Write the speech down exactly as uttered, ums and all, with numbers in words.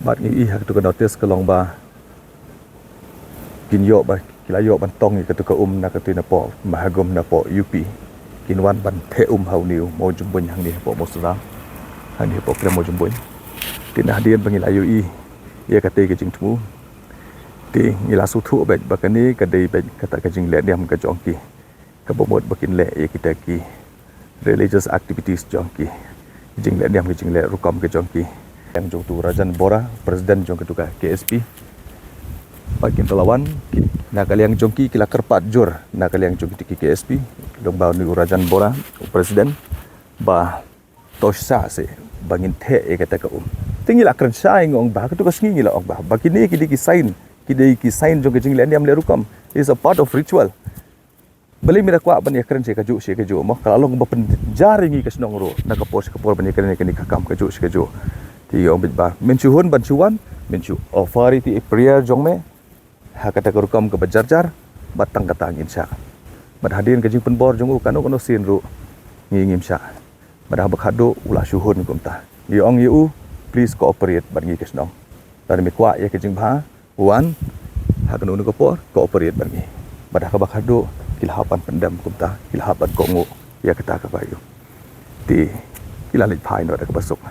Pat ngi ïohi ha katu ka notice ka long ba kin ïoh ba ki la ïoh ban tong ïa katu ka um na katu napoh Mahagum napoh U P. Kin wan ban theh um ha une u Mawjymbuin hangne hapoh Mawsynram, hangne hapoh Krem Mawjymbuin. Te na hadien ba ngi la ïohi ïa katei ka jingthmu, te ngi la sngewthuh beit ba kane ka dei beit kata ka jingleh niam ka jong ki, kaba mut ba kin leh ïa kita ki religious activities jong ki, jingleh niam ki jingleh rukom ki jong ki. Liang jong utu Rajan Bora, president jong katu ka K S P, ba kin da la wan, na ka liang jong ki ki la kyrpad jur na ka liang jong katu ki K S P, long ba une u Rajan Bora u president, ba to shisha seh ba ngin theh ïa kata ka um. Te ngi la kren shai, ngi ong ba katu ka sngi ngi la ong ba, ba kine ki dei ki sign, ki dei ki sign jong ka jingleh niam leh rukom, is a part of ritual. Balei me da kwah ban ïakren sha kajuh sha kajuh mo? Ka la long ba pynjar ïa ngi ka shnong ruh na ka por sha ka por ban ïakren ïa kane ka kam kajuh sha kajuh. Te ngi ong beit ba men shu hun ban shu wan, men shu offer ïa ki prayer jong me ha kata ka rukom kaba jar jar, bad tang kata ngin shah. Bad hadien ka jingpynbor jong u kano kano sien ruh ngi ngim shah. Bad haba khadduh u la shu hun kumta, ngi ong ïa u, please cooperate bad ngi ka shnong. Lada me kwah ïa ka jingbha, wan ha kano kano ka por, cooperate bad ngi. Bad ha kaba khadduh ki la hap ban pyndem kumta, ki la hap ban kohnguh ïa kata kaba ïoh. Te ki la leit phai noh da kaba suk.